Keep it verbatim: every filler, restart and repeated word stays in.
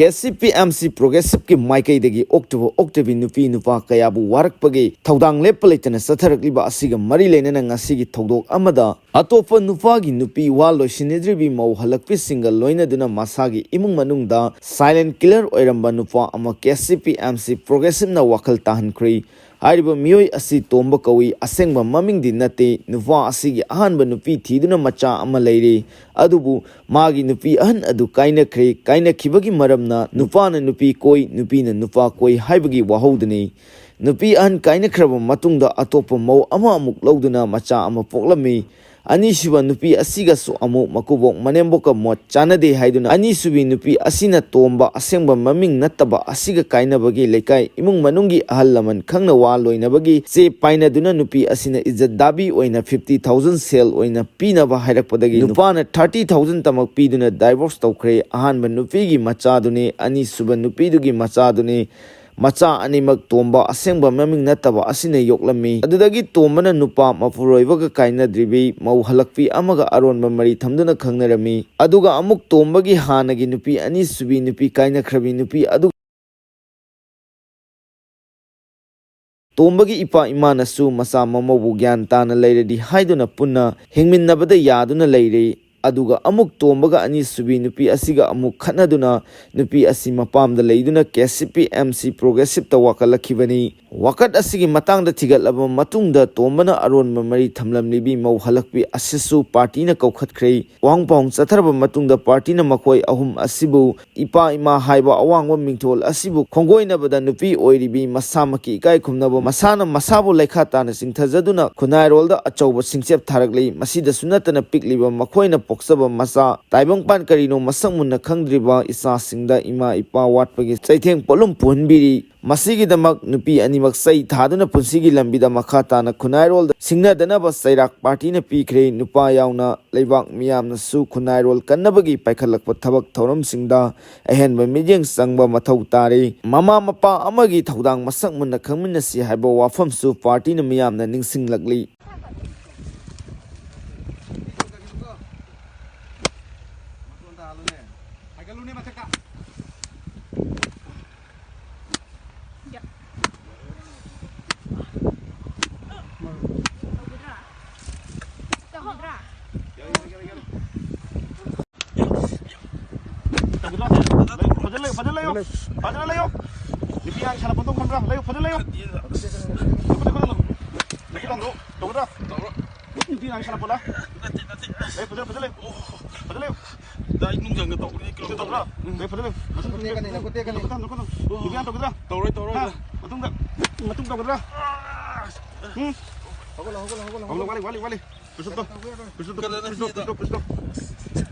K C P M C ꯄ꯭ꯔꯣꯒ꯭ꯔꯦꯁꯤꯞꯀꯤ ꯃꯥꯏꯀꯩꯗꯒꯤ ꯑꯣꯛꯇꯕ ꯑꯣꯛꯇꯕꯤ ꯅꯨꯄꯤ ꯅꯨꯄꯥ ꯀꯌꯥꯕꯨ ꯋꯥꯔꯛꯄꯒꯤ ꯊꯧꯗꯥꯡ ꯂꯦꯞꯄ ꯂꯩꯇꯅ ꯆꯠꯊꯔꯛꯂꯤꯕ ꯑꯁꯤꯒ ꯃꯔꯤ ꯂꯩꯅꯅ ꯉꯁꯤꯒꯤ ꯊꯧꯗꯣꯛ ꯑꯃꯗ ꯑꯇꯣꯞꯄ ꯅꯨꯄꯥꯒꯤ ꯅꯨꯄꯤ ꯋꯥ ꯂꯣꯏꯁꯤꯟꯅꯗ꯭ꯔꯤꯕꯤ ꯃꯧ ꯍꯜꯂꯛꯄꯤꯁꯤꯡꯒ ꯂꯣꯏꯅꯗꯨꯅ ꯃꯁꯥꯒꯤ ꯏꯃꯨꯡ ꯃꯅꯨꯡꯗ silent killer ꯑꯣꯏꯔꯝꯕ ꯅꯨꯄꯥ ꯑꯃ K C P M C ꯄ꯭ꯔꯣꯒ꯭ꯔꯦꯁꯤꯞꯅ ꯋꯥꯈꯜ ꯇꯥꯍꯟꯈ꯭ꯔꯦ꯫ ꯍꯥꯏꯔꯤꯕ ꯃꯤꯑꯣꯏ ꯑꯁꯤ ꯇꯣꯝꯕ ꯀꯧꯏ꯫ ꯑꯁꯦꯡꯕ ꯃꯃꯤꯡꯗꯤ ꯅꯠꯇꯦ꯫ ꯅꯨꯄꯥ ꯑꯁꯤꯒꯤ ꯑꯍꯥꯟꯕ ꯅꯨꯄꯤ ꯊꯤꯗꯨꯅ ꯃꯆꯥ ꯑꯃ ꯂꯩꯔꯦ꯫ ꯑꯗꯨꯕꯨ ꯃꯥꯒꯤ ꯅꯨꯄꯤ ꯑꯍꯟ ꯑꯗꯨ ꯀꯥꯏꯅꯈ꯭ꯔꯦ꯫ ꯀꯥꯏꯅꯈꯤꯕꯒꯤ ꯃꯔꯝꯅ ꯅꯨꯄꯥꯅ ꯅꯨꯄꯤ ꯀꯣꯏ, ꯅꯨꯄꯤꯅ ꯅꯨꯄꯥ ꯀꯣꯏ ꯍꯥꯏꯕꯒꯤ ꯋꯥꯍꯧꯗꯨꯅꯤ꯫ ꯅꯨꯄꯤ ꯑꯍꯟ ꯀꯥꯏꯅꯈ꯭ꯔꯕ ꯃꯇꯨꯡꯗ ꯑꯇꯣꯞꯄ ꯃꯧ ꯑꯃ ꯑꯃꯨꯛ ꯂꯧꯗꯨꯅ ꯃꯆꯥ ꯑꯃ ꯄꯣꯛꯂꯝꯃꯤ꯫ ꯑꯅꯤꯁꯨꯕ ꯅꯨꯄꯤ ꯑꯁꯤꯒꯁꯨ ꯑꯃꯨꯛ ꯃꯀꯨꯕꯣꯛ ꯃꯅꯦꯝꯕꯣꯛꯀ ꯃꯣꯠ ꯆꯥꯅꯗꯦ ꯍꯥꯏꯗꯨꯅ ꯑꯅꯤꯁꯨꯕꯤ ꯅꯨꯄꯤ ꯑꯁꯤꯅ ꯇꯣꯝꯕ, ꯑꯁꯦꯡꯕ ꯃꯃꯤꯡ ꯅꯠꯇꯕ ꯑꯁꯤꯒ ꯀꯥꯏꯅꯕꯒꯤ ꯂꯩꯀꯥꯏ ꯏꯃꯨꯡ ꯃꯅꯨꯡꯒꯤ ꯑꯍꯜ ꯂꯃꯟ ꯈꯪꯅ ꯋꯥ ꯂꯣꯏꯅꯕꯒꯤ ꯆꯦ ꯄꯥꯏꯅꯗꯨꯅ ꯅꯨꯄꯤ ꯑꯁꯤꯅ ꯏꯖꯠ ꯗꯥꯕꯤ ꯑꯣꯏꯅ fifty thousand ꯁꯦꯜ ꯑꯣꯏꯅ ꯄꯤꯅꯕ ꯍꯥꯏꯔꯛꯄꯗꯒꯤ ꯅꯨꯄꯥꯅ thirty thousand ꯇꯃꯛ ꯄꯤꯗꯨꯅ divorce ꯇꯧꯈ꯭ꯔꯦ꯫ ꯑꯍꯥꯟꯕ ꯅꯨꯄꯤꯒꯤ ꯃꯆꯥꯗꯨꯅꯤ, ꯑꯅꯤꯁꯨꯕ ꯅꯨꯄꯤꯗꯨꯒꯤ ꯃꯆꯥꯗꯨꯅꯤ꯫ ꯃꯆꯥ ꯑꯅꯤꯃꯛ ꯇꯣꯝꯕ, ꯑꯁꯦꯡꯕ ꯃꯃꯤꯡ ꯅꯠꯇꯕ ꯑꯁꯤꯅ ꯌꯣꯛꯂꯝꯃꯤ꯫ ꯑꯗꯨꯗꯒꯤ ꯇꯣꯝꯕꯅ ꯅꯨꯄꯥ ꯃꯄꯨꯔꯣꯏꯕꯒ ꯀꯥꯏꯅꯗ꯭ꯔꯤꯕꯤ ꯃꯧ ꯍꯜꯂꯛꯄꯤ ꯑꯃꯒ ꯑꯔꯣꯟꯕ ꯃꯔꯤ ꯊꯝꯗꯨꯅ ꯈꯪꯅꯔꯝꯃꯤ꯫ ꯑꯗꯨꯒ ꯑꯃꯨꯛ ꯇꯣꯝꯕꯒꯤ ꯍꯥꯟꯅꯒꯤ ꯅꯨꯄꯤ, ꯑꯅꯤꯁꯨꯕꯤ ꯅꯨꯄꯤ, ꯀꯥꯏꯅꯈ꯭ꯔꯕꯤ ꯅꯨꯄꯤ ꯑꯗꯨ ꯇꯣꯝꯕꯒꯤ ꯏꯄꯥ ꯏꯃꯥꯅꯁꯨ ꯃꯆꯥ ꯃꯃꯧꯕꯨ ꯒ꯭ꯌꯥꯟ ꯇꯥꯅ ꯂꯩꯔꯗꯤ ꯍꯥꯏꯗꯨꯅ ꯄꯨꯟꯅ ꯍꯤꯡꯃꯤꯟꯅꯕꯗ ꯌꯥꯗꯨꯅ ꯂꯩꯔꯦ꯫ ꯑꯗꯨꯒ ꯑꯃꯨꯛ ꯇꯣꯝꯕꯒ ꯑꯅꯤꯁꯨꯕꯤ ꯅꯨꯄꯤ ꯑꯁꯤꯒ ꯑꯃꯨꯛ ꯈꯠꯅꯗꯨꯅ ꯅꯨꯄꯤ ꯑꯁꯤ ꯃꯄꯥꯝꯗ ꯂꯩꯗꯨꯅ K C P M C ꯄ꯭ꯔꯣꯒ꯭ꯔꯦꯁꯤꯞꯇ ꯋꯥꯀꯠꯂꯛꯈꯤꯕꯅꯤ꯫ ꯋꯥꯀꯠ ꯑꯁꯤꯒꯤ ꯃꯇꯥꯡꯗ ꯊꯤꯒꯠꯂꯕ ꯃꯇꯨꯡꯗ ꯇꯣꯝꯕꯅ ꯑꯔꯣꯟꯕ ꯃꯔꯤ ꯊꯝꯂꯝꯂꯤꯕꯤ ꯃꯧ ꯍꯜꯂꯛꯄꯤ ꯑꯁꯤꯁꯨ ꯄꯥꯔꯇꯤꯅ ꯀꯧꯈꯠꯈ꯭ꯔꯦ꯫ ꯋꯥꯍꯪ ꯄꯥꯎꯍꯪ ꯆꯠꯊꯔꯕ ꯃꯇꯨꯡꯗ ꯄꯥꯔꯇꯤꯅ ꯃꯈꯣꯏ ꯑꯍꯨꯝ ꯑꯁꯤꯕꯨ ꯏꯄꯥ ꯏꯃꯥ ꯍꯥꯏꯕ ꯑꯋꯥꯡꯕ ꯃꯤꯡꯊꯣꯜ ꯑꯁꯤꯕꯨ ꯈꯣꯡꯒꯣꯏꯅꯕꯗ ꯅꯨꯄꯤ ꯑꯣꯏꯔꯤꯕꯤ ꯃꯁꯥꯃꯛꯀꯤ ꯏꯀꯥꯏ ꯈꯨꯝꯅꯕ ꯃꯁꯥꯅ ꯃꯁꯥꯕꯨ ꯂꯩꯈꯥ ꯇꯥꯅ ꯆꯤꯡꯊꯖꯗꯨꯅ ꯈꯨꯟꯅꯥꯏꯔꯣꯜꯗ ꯑꯆꯧꯕ ꯁꯤꯡꯆꯦꯞ ꯊꯥꯔꯛꯂꯤ꯫ ꯃꯁꯤꯗꯁꯨ ꯅꯠꯇꯅ ꯄꯤꯛꯂꯤꯕ ꯃꯈꯣꯏꯅ ꯄꯣꯛꯆꯕ ꯃꯆꯥ ꯇꯥꯏꯕꯪꯄꯥꯟ ꯀꯔꯤꯅꯣ ꯃꯁꯛ ꯃꯨꯟꯅ ꯈꯪꯗ꯭ꯔꯤꯕ ꯏꯆꯥꯁꯤꯡꯗ ꯏꯃꯥ ꯏꯄꯥ ꯋꯥꯠꯄꯒꯤ ꯆꯩꯊꯦꯡ ꯄꯣꯠꯂꯨꯝ ꯄꯨꯍꯟꯕꯤꯔꯤ꯫ ꯃꯁꯤꯒꯤꯗꯃꯛ ꯅꯨꯄꯤ ꯑꯅꯤꯃꯛ ꯆꯩ ꯊꯥꯗꯨꯅ ꯄꯨꯟꯁꯤꯒꯤ ꯂꯝꯕꯤꯗ ꯃꯈꯥ ꯇꯥꯅ ꯈꯨꯟꯅꯥꯏꯔꯣꯜꯗ ꯁꯤꯡꯅꯗꯅꯕ ꯆꯩꯔꯥꯛ ꯄꯥꯔꯇꯤꯅ ꯄꯤꯈ꯭ꯔꯦ꯫ ꯅꯨꯄꯥ ꯌꯥꯎꯅ ꯂꯩꯕꯥꯛ ꯃꯤꯌꯥꯝꯅꯁꯨ ꯈꯨꯟꯅꯥꯏꯔꯣꯜ ꯀꯟꯅꯕꯒꯤ ꯄꯥꯏꯈꯠꯂꯛꯄ ꯊꯕꯛ ꯊꯧꯔꯝꯁꯤꯡꯗ ꯑꯍꯦꯟꯕ ꯃꯤꯠꯌꯦꯡ ꯆꯪꯕ ꯃꯊꯧ ꯇꯥꯔꯤ꯫ ꯃꯃꯥ ꯃꯄꯥ ꯑꯃꯒꯤ ꯊꯧꯗꯥꯡ ꯃꯁꯛ ꯃꯨꯟꯅ ꯈꯪꯃꯤꯟꯅꯁꯤ ꯍꯥꯏꯕ ꯋꯥꯐꯝꯁꯨ ꯄꯥꯔꯇꯤꯅ ꯃꯤꯌꯥꯝꯅ ꯅꯤꯡꯁꯤꯡꯂꯛꯂꯤ꯫ ꯐꯖꯅ ꯂꯩꯌꯣ꯫ ꯐꯖꯅ ꯂꯩꯌꯣ꯫ ꯅꯨꯄꯤ ꯑꯉꯥꯡ ꯁꯥꯟꯅꯐꯝꯗꯣ ꯈꯪꯕ꯭ꯔꯥ? ꯂꯩꯌꯣ, ꯐꯖꯅ ꯂꯩꯌꯣ꯫ ꯈꯨꯗꯛ, ꯈꯨꯗꯛ, ꯈꯨꯗꯛ꯫ ꯅꯨꯄꯤ ꯑꯉꯥꯡꯗꯣ ꯇꯧꯒꯗ꯭ꯔꯥ? ꯅꯨꯄꯤ ꯑꯉꯥꯡ ꯁꯥꯟꯅꯄꯣꯠꯂ? ꯂꯩꯌꯣ, ꯐꯖꯅ, ꯐꯖꯅ ꯂꯩꯌꯣ꯫ ꯐꯖꯅ ꯂꯩꯌꯣ꯫ ꯇꯧꯕ꯭ꯔꯥ? ꯂꯩꯌꯣ, ꯐꯖꯅ ꯂꯩꯌꯣ꯫ ꯅꯈꯨꯠ ꯇꯦꯛꯀꯅꯤ, ꯅꯈꯨꯠ ꯇꯦꯛꯀꯅꯤ꯫ ꯅꯈꯨꯠ, ꯅꯈꯨꯠ, ꯅꯈꯨꯠ꯫ ꯇꯧꯒꯗ꯭ꯔꯥ? ꯇꯧꯔꯣꯏ, ꯇꯧꯔꯣꯏ꯫ ꯍꯥ? ꯃꯇꯨꯡꯗ, ꯃꯇꯨꯡ ꯇꯧꯒꯗ꯭ꯔꯥ? ꯎꯝ? ꯍꯧꯒꯠꯂꯣ, ꯍꯧꯒꯠꯂꯣ, ꯍꯧꯒꯠꯂꯣ, ꯍꯧꯒꯠꯂꯣ꯫ ꯋꯥꯠꯂꯤ, ꯋꯥꯠꯂꯤ, ꯋꯥꯠꯂꯤ꯫ Push up ꯇꯧ꯫ Push up ꯇꯧ, push up ꯇꯧ, push up ꯇꯧ꯫